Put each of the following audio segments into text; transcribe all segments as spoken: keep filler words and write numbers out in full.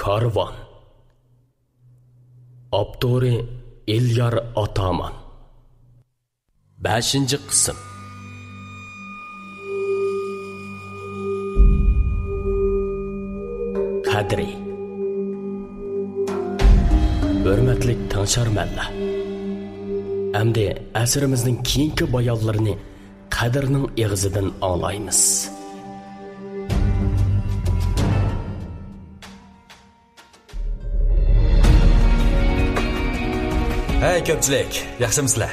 كارۋان. ئاپتورى: ئېليار ئاتامان. بەشىنچى قىسىم. قەدرى. ھۆرمەتلىك تىڭشارمەنلەر، ئەمدى ئەسىرىمىزنىڭ كېيىنكى بايانلىرىنى قەدىرنىڭ ئېغىزىدىن ئاڭلايمىز. ھەي كۆپچىلىك، ياخشىمۇسىلەر؟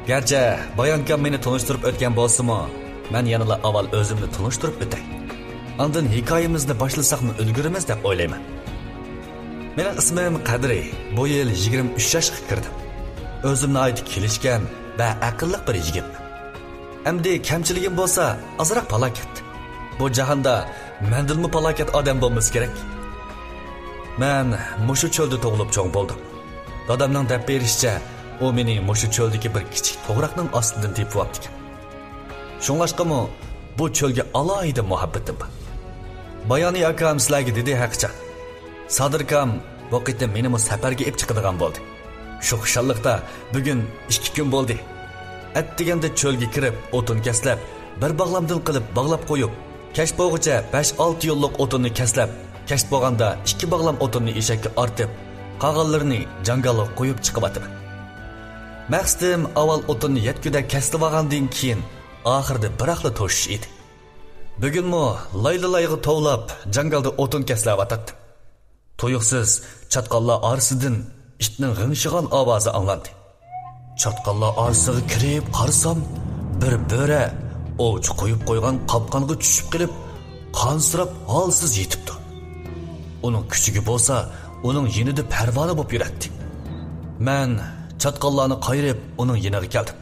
گەرچە بايانكام مېنى تونۇشتۇرۇپ ئۆتكەن بولسىمۇ، مەن يەنىلا ئاۋۋال ئۆزۈمنى تونۇشتۇرۇپ ئۆتەي. ئاندىن ھېكايىمىزنى باشلىساقمۇ ئۈلگۈرىمىز دەپ ئويلايمەن. مېنىڭ ئىسمىم قەدرى، بۇ يىل يىگىرمە ئۈچ ياشقا كىردىم. ئۆزۈم ناھايىتى كېلىشكەن ۋە ئەقىللىق بىر يىگىتمەن. ئەمدى كەمچىلىكىم بولسا ئازراق پالاكەت. بۇ جاھاندا مەندىنمۇ پالاكەت ئادەم بولمىسا كېرەك. مەن مۇشۇ چۆلدە تۇغۇلۇپ چوڭ بولدۇم. دادامنىڭ دەپ بېرىشىچە، ئۇ مېنى مۇشۇ چۆلدىكى بىر كىچىك توغراقنىڭ ئاستىدىن تېپىۋاپتىكەن. شۇڭلاشقىمۇ بۇ چۆلگە ئالاھىدە مۇھەببىتىم بار. بايانى ئاكام سىلەرگە دېدى ھەقىچان. سادىركام بۇ قېتىم مېنىمۇ سەپەرگە ئېلىپ چىقىدىغان بولدى. شۇ خۇشاللىقتا بۈگۈن ئىككى كۈن بولدى. ئەتىگەندە چۆلگە كىرىپ، ئوتۇن كەسلەپ، بىر باغلامدىن قىلىپ باغلاپ قويۇپ، كەچ بولغۇچە بەش-ئالتە يوللۇق ئوتۇننى كەسلەپ، كەچ بولغاندا ئىككى باغلام ئوتۇننى ئېشەككە ئارتىپ، قالغانلىرىنى جاڭگالغا قويۇپ چىقىۋاتىمەن. مەقسىتىم ئاۋۋال ئوتۇننى يەتكۈدەك كەسلىۋالغاندىن كېيىن، ئاخىرىدا بىراقلا توشۇش ئىدى. بۈگۈنمۇ لايلا-لايغا توۋلاپ، جاڭگالدا ئوتۇن كەسلەۋاتاتتىم. تۇيۇقسىز چاتقاللار ئارىسىدىن ئىتنىڭ غىڭشىغان ئاۋازى ئاڭلاندى. چاتقاللار ئارىسىغا كىرىپ قارىسام، بىر بۆرە ئوۋچى قويۇپ قويغان قاپقانغا چۈشۈپ قېلىپ، قانسىراپ ھالسىز يېتىپتۇ. ئۇنىڭ كۈچۈكى بولسا ئۇنىڭ يېنىدا پەرۋانە بولۇپ يۈرەتتى. مەن چاتقاللارنى قايرىپ ئۇنىڭ يېنىغا كەلدىم.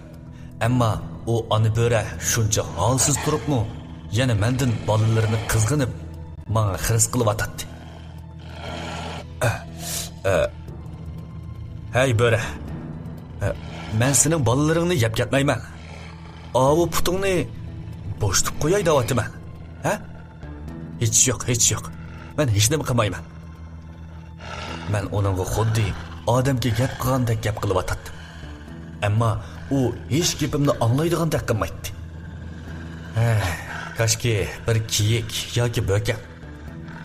ئەمما ئۇ ئانا بۆرە شۇنچە ھالسىز تۇرۇپمۇ، يەنە مەندىن بالىلىرىنى قىزغىنىپ، ماڭا خىرىس قىلىۋاتاتتى. ئە، ئە، ھەي بۆرە، ئە، مەن سېنىڭ بالىلىرىڭنى يەپ كەتمەيمەن. ئاۋۇ پۇتۇڭنى بوشىتىپ قوياي دەۋاتىمەن. ھە؟ ھېچ يوق، ھېچ يوق. مەن ھېچنېمە قىلمايمەن. مەن ئۇنىڭغا خۇددى ئادەمگە گەپ قىلغاندەك گەپ قىلىۋاتاتتىم. ئەمما ئۇ ھېچ گېپىمنى ئاڭلايدىغاندەك قىلمايتتى. ھە، كاشكى بىر كېيىك ياكى بۆكەن،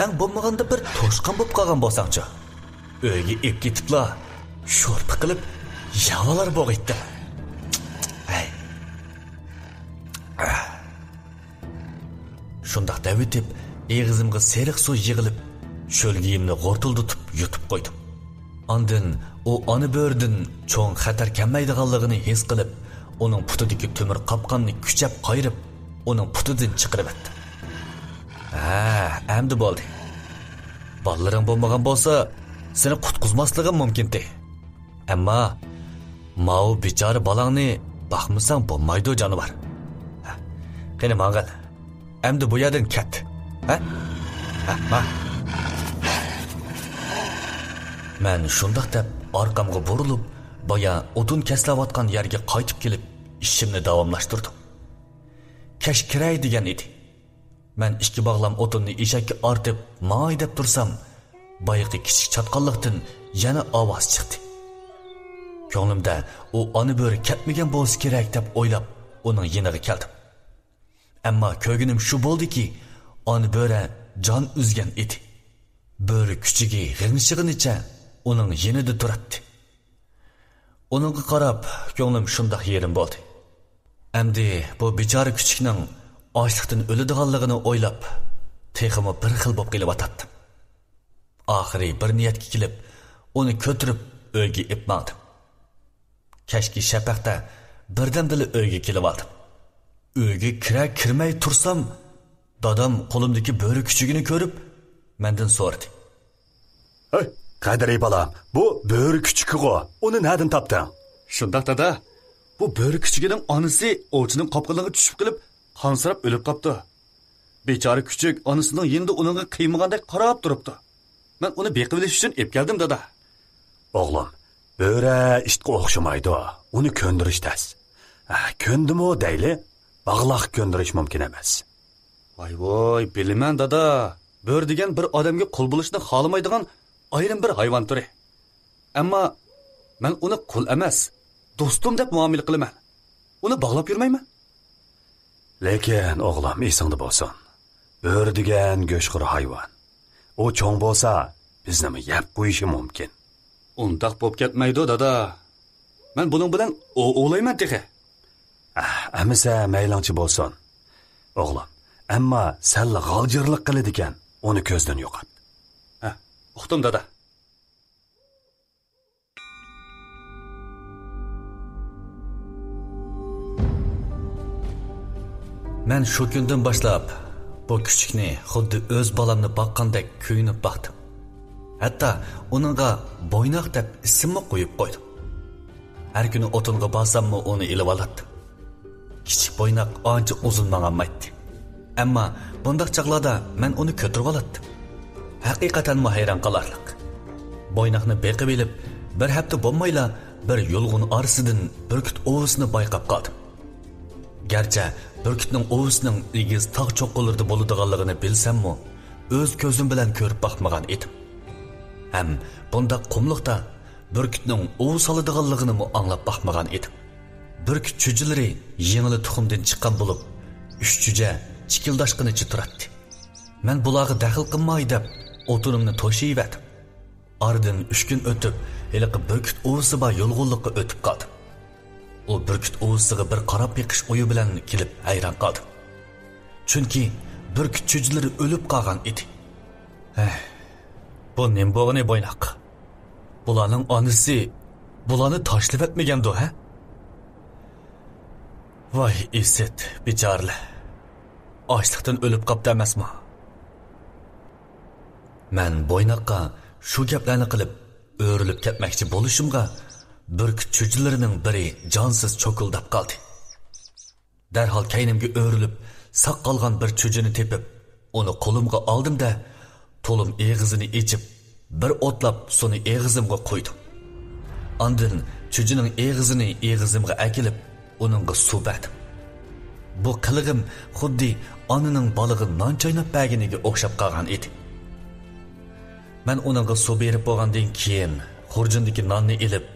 ئەڭ بولمىغاندا بىر توشقان بولۇپ قالغان بولساڭچۇ؟ ئۆيگە ئېلىپ كېتىپلا شورپا قىلىپ يەۋالار بولغىيتتىم. ھەي. شۇنداق دەۋېتىپ، ئېغىزىمغا سېرىق سۇ يىغىلىپ، شۆلگىيىمنى غورتۇلدىتىپ يۇتۇپ قويدۇم. ئاندىن ئۇ ئانا بۆرىدىن چوڭ خەتەر كەلمەيدىغانلىقىنى ھېس قىلىپ، ئۇنىڭ پۇتىدىكى تۆمۈر قاپقاننى كۈچەپ قايرىپ، ئۇنىڭ پۇتىدىن چىقىرىۋەتتىم. ھە، ئەمدى بولدى. بالىلىرىڭ بولمىغان بولسا، سېنى قۇتقۇزماسلىقىم مۇمكىنتى. ئەمما ماۋۇ بىچارە بالاڭنى باقمىساڭ بولمايدۇ، جانىۋار. قېنى، ماڭغىن. ئەمدى بۇ يەردىن كەت. ھە؟ ھە، ماڭ. مەن شۇنداق دەپ ئارقامغا بۇرۇلۇپ، بايا ئوتۇن كەسلەۋاتقان يەرگە قايتىپ كېلىپ، ئىشىمنى داۋاملاشتۇردۇم. كەچ كىرەي دېگەن ئىدى. مەن ئىككى باغلام ئوتۇننى ئېشەككە ئارتىپ ماڭاي دەپ تۇرسام، بايىقى كىچىك چاتقاللىقتىن يەنە ئاۋاز چىقتى. كۆڭلۈمدە ئۇ ئانا بۆرە كەتمىگەن بولسا كېرەك دەپ ئويلاپ، ئۇنىڭ يېنىغا كەلدىم. ئەمما كۆرگىنىم شۇ بولدىكى، ئانا بۆرە جان ئۈزگەن ئىدى. بۆرە كۈچۈكى غىڭشىغىنىچە ئۇنىڭ يېنىدا تۇراتتى. ئۇنىڭغا قاراپ، كۆڭلۈم شۇنداق يېرىم بولدى. ئەمدى بۇ بىچارە كۈچۈكنىڭ ئاچلىقتىن ئۆلىدىغانلىقىنى ئويلاپ، تېخىمۇ بىر خىل بولۇپ قېلىۋاتاتتىم. ئاخىرى بىر نىيەتكە كېلىپ، ئۇنى كۆتۈرۈپ ئۆيگە ئېلىپ ماڭدىم. كەچكى شەپەقتە بىردەمدىلا ئۆيگە كېلىۋالدىم. ئۆيگە كىرەر كىرمەي تۇرسام، دادام قولۇمدىكى بۆرە كۈچۈكىنى كۆرۈپ، مەندىن سورىدى. ھەي، قەدرى بالام، بۇ بۆرە كۈچۈكىغۇ، ئۇنى نەدىن تاپتىڭ؟ شۇنداق دادا، بۇ بۆرە كۈچۈكىنىڭ ئانىسى ئوۋچىنىڭ قاپقىنىغا چۈشۈپ قېلىپ، قانسىراپ ئۆلۈپ قاپتۇ. بىچارە كۈچۈك ئانىسىنىڭ يېنىدا ئۇنىڭغا قىيمىغاندەك قاراپ تۇرۇپتۇ. مەن ئۇنى بېقىۋېلىش ئۈچۈن ئېلىپ كەلدىم، دادا. ئوغلۇم، بۆرە ئىتقا ئوخشىمايدۇ، ئۇنى كۆندۈرۈش تەس. ھە، كۆندىمۇ دەيلى، باغلاق كۆندۈرۈش مۇمكىن ئەمەس. ۋاي ۋاي، بىلىمەن دادا. بۆرە دېگەن بىر ئادەمگە قۇل بولۇشنى خالىمايدىغان ئايرىم بىر ھايۋان تۈرى. ئەمما مەن ئۇنى قۇل ئەمەس، دوستۇم دەپ مۇئامىلە قىلىمەن. ئۇنى باغلاپ يۈرمەيمەن. لېكىن، ئوغلۇم، ئېسىڭدە بولسۇن. بۆرە دېگەن گۆشخور ھايۋان. ئۇ چوڭ بولسا، بىزنىمۇ يەپ قويۇشى مۇمكىن. ئۇنداق بولۇپ كەتمەيدۇ، دادا. مەن بۇنىڭ بىلەن ئوۋ ئوۋلايمەن تېخى. ئەھ، ئەمىسە مەيلىڭچە بولسۇن. ئوغلۇم، ئەمما سەنلا غالجىرلىق قىلىدىكەن، ئۇنى كۆزدىن يوقات. ھە، ئۇقتۇم، دادا. مەن شۇ كۈندىن باشلاپ بۇ كۈچۈكنى خۇددى ئۆز بالامنى باققاندەك كۆيۈنۈپ باقتىم. ھەتتا ئۇنىڭغا بويناق دەپ ئىسىممۇ قويۇپ قويدۇم. ھەر كۈنى ئوتۇنغا بارساممۇ ئۇنى ئېلىۋالاتتىم. كىچىك بويناق ئانچە ئۇزۇن ماڭالمايتتى. ئەمما بۇنداق چاغلاردا مەن ئۇنى كۆتۈرۈۋالاتتىم. ھەقىقەتەنمۇ ھەيران قالارلىق. بويناقنى بېقىۋېلىپ، بىر ھەپتە بولمايلا بىر يۇلغۇن ئارىسىدىن بۈركۈت ئۇۋىسىنى بايقاپ قالدىم. گەرچە بۈركۈتنىڭ ئۇۋىسىنىڭ ئېگىز تاغ چوققىلىرىدا بولىدىغانلىقىنى بىلسەممۇ، ئۆز كۆزۈم بىلەن كۆرۈپ باقمىغان ئىدىم. ھەم بۇنداق قۇملۇقتا بۈركۈتنىڭ ئۇۋا سالىدىغانلىقىنىمۇ ئاڭلاپ باقمىغان ئىدىم. بۈركۈت چۈجىلىرى يېڭىلا تۇخۇمدىن چىققان بولۇپ، ئۈچ چۈجە چىكىلداشقىنىچە تۇراتتى. مەن بۇلارغا دەخلى قىلماي دەپ، ئوتۇنۇمنى توشۇۋەردىم. ئارىدىن ئۈچ كۈن ئۆتۈپ، ھېلىقى بۈركۈت ئۇۋىسى بار يۇلغۇنلۇققا ئۆتۈپ قالدىم. ئۇ بۈركۈت ئۇۋىسىغا بىر قاراپ بېقىش ئويى بىلەن كېلىپ ھەيران قالدىم. چۈنكى بۈركۈت چۈجىلىرى ئۆلۈپ قالغان ئىدى. ھەي، بۇ نېمە بولغىنى بويناق؟ بۇلارنىڭ ئانىسى بۇلارنى تاشلىۋەتمىگەندۇ، ھە؟ ۋاي ئىسىت، بىچارىلەر. ئاچلىقتىن ئۆلۈپ قاپتۇ ئەمەسمۇ؟ مەن بويناققا شۇ گەپلەرنى قىلىپ، ئۆرۈلۈپ كەتمەكچى بولۇشۇمغا، بۈركۈت چۈجىلىرىنىڭ بىرى جانسىز چوكۇلداپ قالدى. دەرھال كەينىمگە ئۆرۈلۈپ، ساق قالغان بىر چۈجىنى تېپىپ، ئۇنى قولۇمغا ئالدىم-دە، تۇلۇم ئېغىزىنى ئېچىپ، بىر ئوتلاپ سۇنى ئېغىزىمغا قۇيدۇم. ئاندىن چۈجىنىڭ ئېغىزىنى ئېغىزىمغا ئەكېلىپ، ئۇنىڭغا سۇ بەردىم. بۇ قىلىقىم خۇددى ئانىنىڭ بالىغا نان چايناپ بەرگىنىگە ئوخشاپ قالغان ئىدى. مەن ئۇنىڭغا سۇ بېرىپ بولغاندىن كېيىن، خۇرجۇندىكى ناننى ئېلىپ،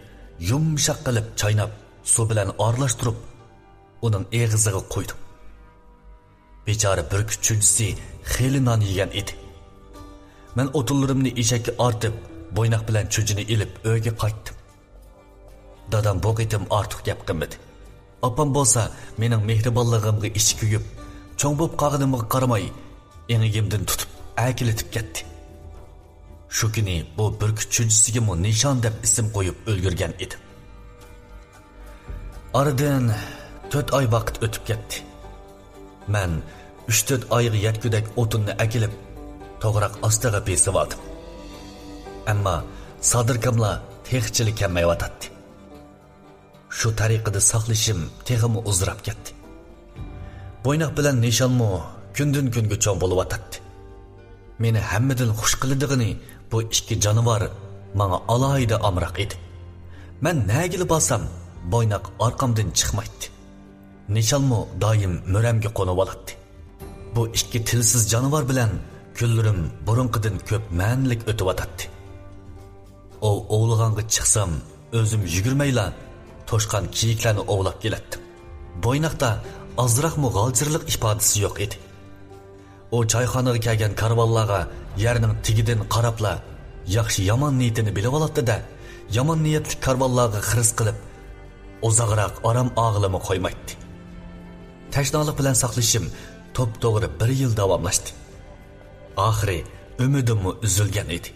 يۇمشاق قىلىپ چايناپ، سۇ بىلەن ئارىلاشتۇرۇپ، ئۇنىڭ ئېغىزىغا قۇيدۇم. بىچارە بۈركۈت چۈجىسى خېلى نان يېگەن ئىدى. مەن ئوتۇنلىرىمنى ئېشەككە ئارتىپ، بويناق بىلەن چۈجىنى ئېلىپ ئۆيگە قايتتىم. دادام بۇ قېتىم ئارتۇق گەپ قىلمىدى. ئاپام بولسا مېنىڭ مېھرىبانلىقىمغا ئىچى كۆيۈپ، چوڭ بولۇپ قالغىنىمغا قارىماي، ئېڭىكىمدىن تۇتۇپ ئەركىلىتىپ كەتتى. شۇ كۈنى بۇ بۈركۈت چۈجىسىگىمۇ نىشان دەپ ئىسىم قويۇپ ئۈلگۈرگەن ئىدىم. ئارىدىن تۆت ئاي ۋاقىت ئۆتۈپ كەتتى. مەن ئۈچ-تۆت ئايغا يەتكۈدەك ئوتۇننى ئەكېلىپ، توغراق ئاستىغا بېسىۋالدىم. ئەمما سادىركاملار تېخىچىلا كەلمەيۋاتاتتى. شۇ تەرىقىدە ساقلىشىم تېخىمۇ ئۇزىراپ كەتتى. بويناق بىلەن نىشانمۇ كۈندىن-كۈنگە چوڭ بولۇۋاتاتتى. مېنى ھەممىدىن خۇش قىلىدىغىنى بۇ ئىككى جانىۋار ماڭا ئالاھىدە ئامراق ئىدى. مەن نەگىلا بارسام، بويناق ئارقامدىن چىقمايتتى. نىشانمۇ دائىم مۈرەمگە قونۇۋالاتتى. بۇ ئىككى تىلسىز جانىۋار بىلەن كۈنلىرىم بۇرۇنقىدىن كۆپ مەنىلىك ئۆتۈۋاتاتتى. ئوۋ ئوۋلىغانغا چىقسام، ئۆزۈم يۈگۈرمەيلا توشقان كېيىكلەرنى ئوۋلاپ كېلەتتىم. بويناقتا ئازراقمۇ غالجىرلىق ئىپادىسى يوق ئىدى. ئۇ چايخانىغا كەلگەن كارۋانلارغا يەرنىڭ تېگىدىن قاراپلا ياخشى-يامان نىيىتىنى بىلىۋالاتتى-دە، يامان نىيەتلىك كارۋانلارغا خىرىس قىلىپ، ئۇزاقراق ئارام ئالغىلىمۇ قويمايتتى. تەشنالىق بىلەن ساقلىشىم توپتوغرا بىر يىل داۋاملاشتى. ئاخىرى ئۈمىدىممۇ ئۈزۈلگەن ئىدى.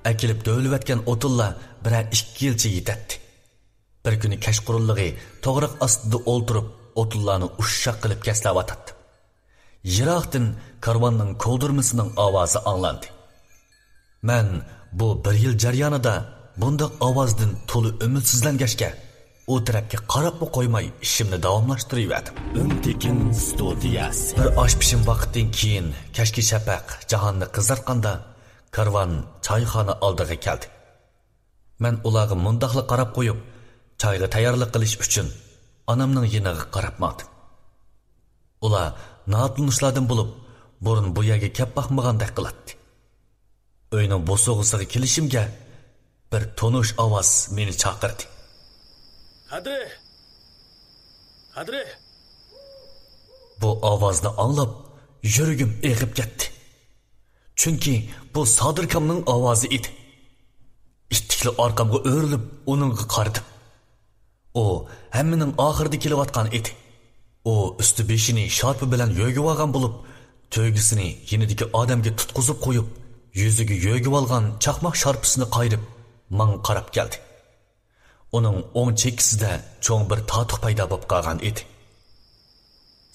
ئەكېلىپ دۆۋىلىۋەتكەن ئوتۇنلار بىرەر ئىككى يىلچە يېتەتتى. بىر كۈنى كەچقۇرۇنلۇقى توغراق ئاستىدا ئولتۇرۇپ، ئوتۇنلارنى ئۇششاق قىلىپ كەسلەۋاتاتتىم. يىراقتىن كارۋاننىڭ كولدۇرمىسىنىڭ ئاۋازى ئاڭلاندى. مەن بۇ بىر يىل جەريانىدا بۇنداق ئاۋازدىن تولا ئۈمىدسىزلەنگەچكە، ئۇ تەرەپكە قاراپمۇ قويماي ئىشىمنى داۋاملاشتۇرۇۋەردىم. ئۈن تېكىن ستۇدىيەسى. بىر ئاش پىشىم ۋاقىتتىن كېيىن كەچكى شەپەق جاھاننى قىزارتقاندا، كارۋان چايخانا ئالدىغا كەلدى. مەن ئۇلارغا مۇنداقلا قاراپ قويۇپ، چايغا تەييارلىق قىلىش ئۈچۈن ئانامنىڭ يېنىغا قاراپ ماڭدىم. ئۇلار ناتونۇشلاردىن بولۇپ، بۇرۇن بۇ يەرگە كەپ باقمىغاندەك قىلاتتى. ئۆينىڭ بوسۇغىسىغا كېلىشىمگە، بىر تونۇش ئاۋاز مېنى چاقىردى. قەدرى! قەدرى! بۇ ئاۋازنى ئاڭلاپ، يۈرىكىم ئېغىپ كەتتى. چۈنكى بۇ سادىركامنىڭ ئاۋازى ئىدى. ئىتتىكلا ئارقامغا ئۆرۈلۈپ، ئۇنىڭغا قارىدىم. ئۇ ھەممىنىڭ ئاخىرىدا كېلىۋاتقان ئىدى. ئۇ ئۈستى بېشىنى شارپا بىلەن يۆگىۋالغان بولۇپ، تۆگىسىنى يېنىدىكى ئادەمگە تۇتقۇزۇپ قويۇپ، يۈزىگە يۆگىۋالغان چاقماق شارپىسىنى قايرىپ، ماڭا قاراپ كەلدى. ئۇنىڭ ئوڭ چېكىسىدە چوڭ بىر تاتۇق پەيدا بولۇپ قالغان ئىدى.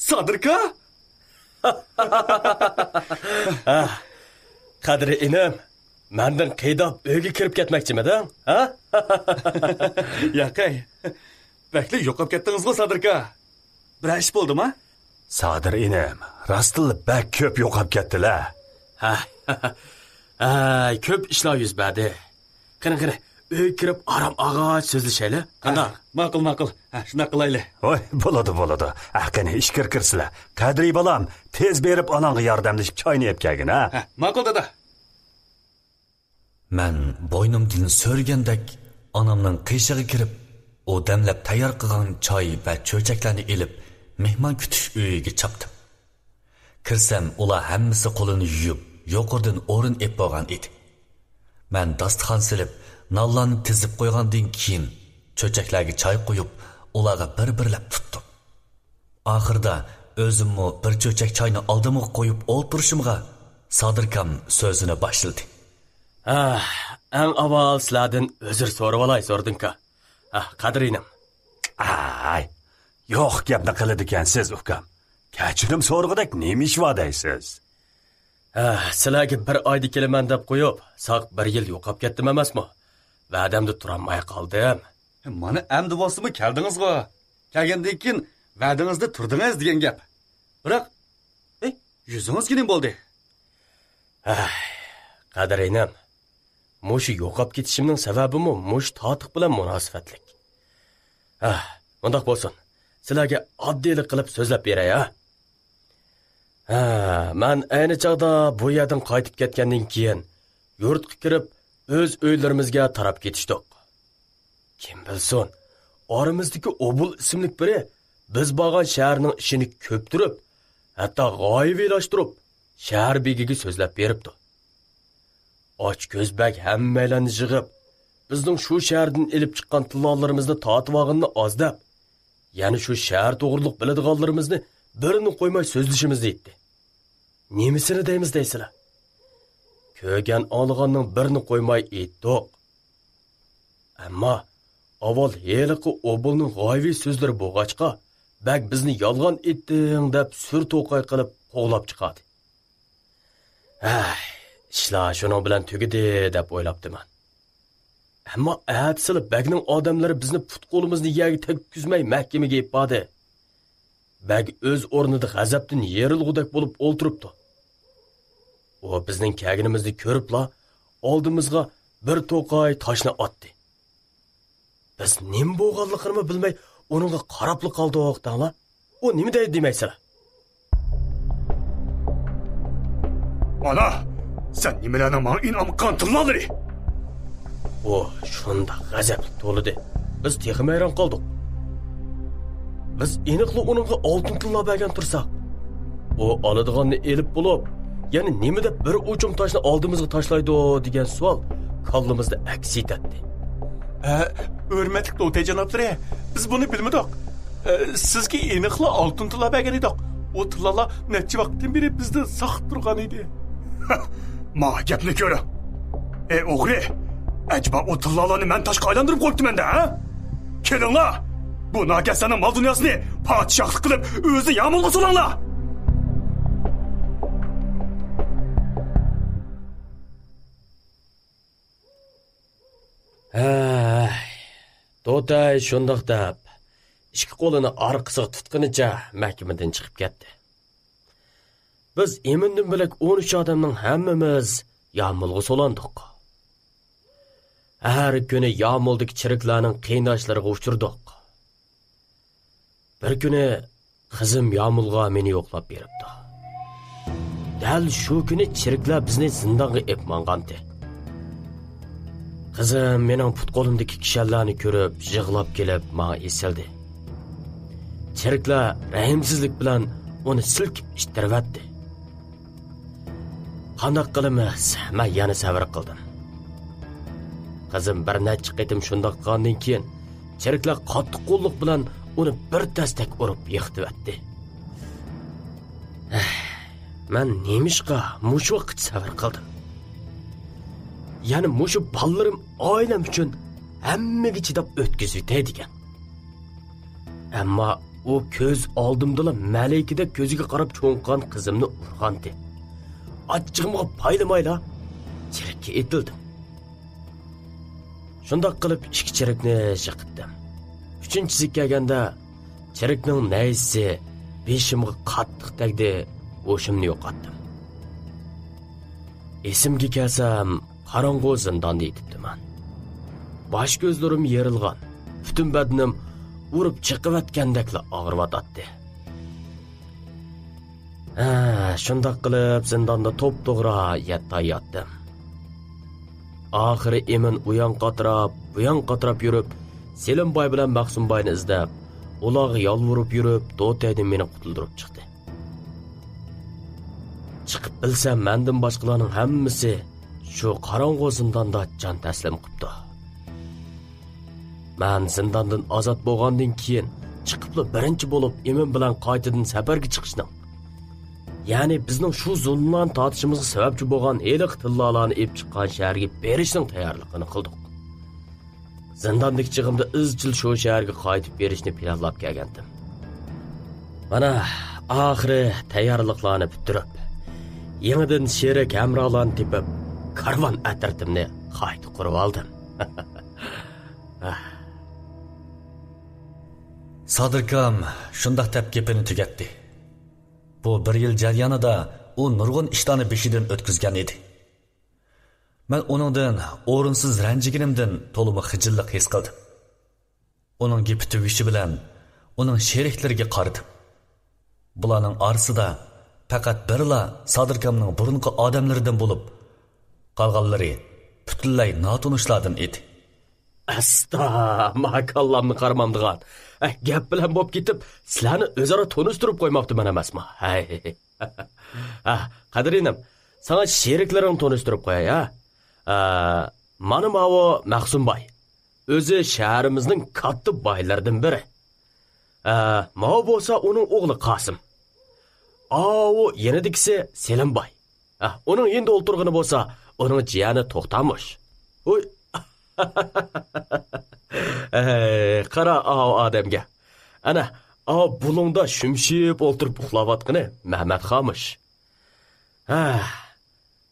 سادىركا! ھە، قەدرى ئىنىم، مەندىن قىيداپ ئۆيگە كىرىپ كەتمەكچىمىدىڭ، ھە؟ ياقەي، بەكلا يوقاپ كەتتىڭىزغۇ، سادىركا. بىرەر ئىش بولدىما؟ سادىر ئىنىم، راستتىنلا بەك كۆپ يوقاپ كەتتىلە. ھە، ھە، كۆپ ئىشلار يۈز بەردى. قېنى، قېنى، ئۆيگە كىرىپ ئارام ئالغاچ سۆزلىشەيلى. قانداق؟ ھە، ماقۇل، ماقۇل. ھە، شۇنداق قىلايلى. ھوي، بولىدۇ، بولىدۇ. ھە، قېنى، ئىچكىرى كىرسىلە. قەدرى بالام، تېز بېرىپ ئاناڭغا ياردەملىشىپ چاينى ئېلىپ كەلگىن، ھە؟ ھە، ماقۇل، دادا. مەن بوينۇمدىن سۆرىگەندەك ئانامنىڭ قېشىغا كىرىپ، ئۇ دەملەپ تەييار قىلغان چاي ۋە چۆچەكلەرنى ئېلىپ، مېھمان كۈتۈش ئۆيىگە چاپتىم. كىرسەم، ئۇلار ھەممىسى قولىنى يۇيۇپ، يۇقىرىدىن ئورۇن ئېلىپ بولغان ئىدى. مەن داستىخان سېلىپ، نانلارنى تىزىپ قويغاندىن كېيىن، چۆچەكلەرگە چاي قۇيۇپ، ئۇلارغا بىر-بىرلەپ تۇتتۇم. ئاخىرىدا ئۆزۈممۇ بىر چۆچەك چاينى ئالدىمغا قويۇپ ئولتۇرۇشۇمغا، سادىركام سۆزىنى باشلىدى. ھە، ئەڭ ئاۋۋال سىلەردىن ئۆزۈر سورىۋالاي، زوردۇنكا. ھە، قەدرى ئىنىم. ئاي، يوق گەپنى قىلىدىكەنسىز، ئۇكام. كەچۈرۈم سورىغۇدەك نېمە ئىش بار دەيسىز؟ ھە، سىلەرگە بىر ئايدا كېلىمەن دەپ قويۇپ، ساق بىر يىل يوقاپ كەتتىم ئەمەسمۇ؟ ۋەدەمدە تۇرالماي قالدىم. مانا ئەمدى بولسىمۇ كەلدىڭىزغۇ. كەلگەندىن كېيىن ۋەدىڭىزدە تۇردىڭىز دېگەن گەپ. بىراق، ئەي، يۈزىڭىزگە نېمە بولدى؟ ھەي، قەدرى ئىنىم، مۇشۇ يوقاپ كېتىشىمنىڭ سەۋەبىمۇ مۇشۇ تاتۇق بىلەن مۇناسىۋەتلىك. ھە، مۇنداق بولسۇن، سىلەرگە ئاددىيلىق قىلىپ سۆزلەپ بېرەي، ھە؟ ھە، مەن ئەينى چاغدا بۇ يەردىن قايتىپ كەتكەندىن كېيىن، يۇرتقا كىرىپ، ئۆز ئۆيلىرىمىزگە تاراپ كېتىشتۇق. كىم بىلسۇن، ئارىمىزدىكى ئوبۇل ئىسىملىك بىرى بىز بارغان شەھەرنىڭ ئىشىنى كۆپتۈرۈپ، ھەتتا غايىۋىلاشتۇرۇپ، شەھەر بېگىگە سۆزلەپ بېرىپتۇ. ئاچكۆز بەگ ھەممەيلەننى يىغىپ، بىزنىڭ شۇ شەھەردىن ئېلىپ چىققان تىللالىرىمىزنى تارتىۋالغىنىنى ئاز دەپ، يەنە شۇ شەھەر توغرۇلۇق بىلىدىغانلىرىمىزنى بىرىنى قويماي سۆزلىشىمىز دەيتتى. نېمىسىنى دەيمىز دەيسىلە؟ كۆرگەن ئاڭلىغاننىڭ بىرىنى قويماي ئېيتتۇق. ئەمما ئاۋۋال ھېلىقى ئوبۇلنىڭ غايىۋى سۆزلىرى بولغاچقا، بەگ بىزنى يالغان ئېيتتىڭ دەپ سۈر توقاي قىلىپ قوغلاپ چىقاردى. ھەي، ئىشلار شۇنىڭ بىلەن تۈگىدى دەپ ئويلاپتىمەن. ئەمما ئەتىسىلا بەگنىڭ ئادەملىرى بىزنى پۇت-قولىمىزنى يەرگە تەگكۈزمەي مەھكىمىگە ئېلىپ باردى. بەگ ئۆز ئورنىدا غەزەپتىن يېرىلغۇدەك بولۇپ ئولتۇرۇپتۇ. ئۇ بىزنىڭ كەلگىنىمىزنى كۆرۈپلا، ئالدىمىزغا بىر توقاي تاشنى ئاتتى. بىز نېمە بولغانلىقىنىمۇ بىلمەي، ئۇنىڭغا قاراپلا قالدۇق دەڭلا. ئۇ نېمە دەيدۇ دېمەيسىلە؟ ئانا، سەن نېمىلەرنىڭ ماڭا ئىنئام قىلغان تىللالىرى؟ ئۇ شۇنداق غەزەپلىك توۋلىدى، بىز تېخىمۇ ھەيران قالدۇق. بىز ئېنىقلا ئۇنىڭغا ئالتۇن تىللا بەرگەن تۇرساق، ئۇ ئالىدىغاننى ئېلىپ بولۇپ، يەنە نېمە دەپ بىر ئوچۇم تاشنى ئالدىمىزغا تاشلايدۇ دېگەن سوئال كاللىمىزدا ئەكس ئېتەتتى. ئە، ھۆرمەتلىك دوتەي جانابلىرى، بىز بۇنى بىلمىدۇق. ئە، سىزگە ئېنىقلا ئالتۇن تىللا بەرگەن ئىدۇق. ئۇ تىللالار نەچچە ۋاقىتتىن بېرى بىزدىن ساقىت تۇرغان ئىدى. ماڭا گەپنى كۆرۈڭ. ئەي ئوغرى، ئەجەبا ئۇ تىللالارنى مەن تاشقا ئايلاندۇرۇپ قويۇپتىمەن-دە، ھە؟ كېلىڭلار، بۇ ناكەسلەرنىڭ مال-دۇنياسىنى پادىشاھلىق قىلىپ ئۆزىنى يامۇلغا سولاڭلار. ھەي، دوتەي شۇنداق دەپ، ئىككى قولىنى ئارقىسىغا تۇتقىنىچە مەھكىمىدىن چىقىپ كەتتى. بىز ئىمىندىن بۆلەك ئون ئۈچ ئادەمنىڭ ھەممىمىز يامۇلغا سولاندۇق. ھەر كۈنى يامۇلدىكى چېرىكلەرنىڭ قىيناشلىرىغا ئۇچرىدۇق. بىر كۈنى قىزىم يامۇلغا مېنى يوقلاپ بېرىپتۇ. دەل شۇ كۈنى چېرىكلەر بىزنى زىندانغا ئېلىپ ماڭغانتى. قىزىم مېنىڭ پۇت-قولۇمدىكى كىشەنلەرنى كۆرۈپ، يىغلاپ كېلىپ ماڭا ئېسىلدى. چېرىكلەر رەھىمسىزلىك بىلەن ئۇنى سىلكىپ ئىتتىرىۋەتتى. قانداق قىلىمىز؟ مەن يەنە سەۋر قىلدىم. قىزىم بىر نەچچە قېتىم شۇنداق قىلغاندىن كېيىن، چېرىكلەر قاتتىق قوللۇق بىلەن ئۇنى بىر تەستەك ئۇرۇپ يىقىتىۋەتتى. مەن نېمىشقا مۇشۇ ۋاقىت سەۋر قىلدىم؟ يەنە مۇشۇ بالىلىرىم، ئائىلەم ئۈچۈن ھەممىگە چىداپ ئۆتكۈزۈۋېتەي دېگەن. ئەمما ئۇ كۆز ئالدىمدىلا مەلىكىدەك كۆزىگە قاراپ چوڭ قىلغان قىزىمنى ئۇرغانتى. ئاچچىقىمغا پايلىمايلا چېرىككە ئېتىلدىم. شۇنداق قىلىپ ئىككى چېرىكنى يىقىتتىم. ئۈچىنچىسى كەلگەندە، چېرىكنىڭ نەيزىسى بېشىمغا قاتتىق تەگدى، ھوشۇمنى يوقاتتىم. ئېسىمگە كەلسەم، قاراڭغۇ زىنداندا يېتىپتىمەن. باش كۆزلىرىم يېرىلغان، پۈتۈن بەدىنىم ئۇرۇپ چېقىۋەتكەندەكلا ئاغرىۋاتاتتى. ھە، شۇنداق قىلىپ زىنداندا توپتوغرا يەتتە ئاي ياتتىم. ئاخىرى ئىمىن ئۇيان قاتراپ، بۇيان قاتراپ يۈرۈپ، سېلىمباي بىلەن مەخسۇمباينى ئىزدەپ، ئۇلارغا يالۋۇرۇپ يۈرۈپ، دوتەيدىن مېنى قۇتۇلدۇرۇپ چىقتى. چىقىپ بىلسەم، مەندىن باشقىلارنىڭ ھەممىسى شۇ قاراڭغۇ زىنداندا جان تەسلىم قىپتۇ. مەن زىنداندىن ئازاد بولغاندىن كېيىن، چىقىپلا بىرىنچى بولۇپ ئىمىن بىلەن قايتىدىن سەپەرگە چىقىشنىڭ، يەنى بىزنىڭ شۇ زۇلۇملارنى تارتىشىمىزغا سەۋەبچى بولغان ھېلىقى تىللالارنى ئېلىپ چىققان شەھەرگە بېرىشنىڭ تەييارلىقىنى قىلدۇق. زىنداندىكى چېغىمدا ئىزچىل شۇ شەھەرگە قايتىپ بېرىشنى پىلانلاپ كەلگەنتىم. مانا، ئاخىرى تەييارلىقلارنى پۈتتۈرۈپ، يېڭىدىن شېرىك ھەمراھلارنى تېپىپ، كارۋان ئەترىتىمنى قايتا قۇرۇۋالدىم. سادىركام شۇنداق دەپ گېپىنى تۈگەتتى. بۇ بىر يىل جەريانىدا ئۇ نۇرغۇن ئىشلارنى بېشىدىن ئۆتكۈزگەن ئىدى. مەن ئۇنىڭدىن ئورۇنسىز رەنجىگىنىمدىن تولىمۇ خىجىللىق ھېس قىلدىم. ئۇنىڭ گېپى تۈگىشى بىلەن ئۇنىڭ شېرىكلىرىگە قارىدىم. بۇلارنىڭ ئارىسىدا پەقەت بىرلا سادىركامنىڭ بۇرۇنقى ئادەملىرىدىن بولۇپ، قالغانلىرى پۈتۈنلەي ناتونۇشلاردىن ئىدى. ئەستا، ما كاللامنى قارىمامدىغان. ئە، گەپ بىلەن بولۇپ كېتىپ، سىلەرنى ئۆزئارا تونۇشتۇرۇپ قويماپتىمەن ئەمەسمۇ؟ ھەي. ھە، قەدرىنىم، ساڭا شېرىكلىرىڭنى تونۇشتۇرۇپ قوياي، ھە؟ ئە، مانا ماۋۇ مەخسۇمباي. ئۆزى شەھىرىمىزنىڭ كاتتا بايلىرىدىن بىرى. ئە، ماۋۇ بولسا ئۇنىڭ ئوغلى قاسىم. ئاۋۇ يېنىدىكىسى سېلىمباي. ھە، ئۇنىڭ يېنىدا ئولتۇرغىنى بولسا، ئۇنىڭ جىيەنى توختامۇش. ھوي. ئەي، قارا ئاۋۇ ئادەمگە. ئەنە، ئاۋۇ بۇلۇڭدا شۈمشىيىپ ئولتۇرۇپ ئۇخلاۋاتقىنى مەمەت خامۇش. ھە،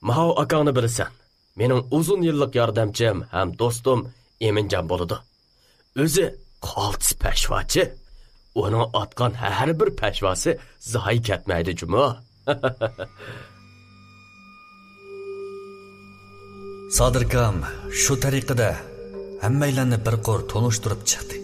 ماۋۇ ئاكاڭنى بىلىسەن. مېنىڭ ئۇزۇن يىللىق ياردەمچىم ھەم دوستۇم ئىمىنجان بولىدۇ. ئۆزى قالتىس پەشۋاچى. ئۇنىڭ ئاتقان ھەر بىر پەشۋاسى زايە كەتمەيدۇ جۇمۇ. سادىركام شۇ تەرىقىدە ھەممەيلەننى بىر قۇر تونۇشتۇرۇپ چىقتى.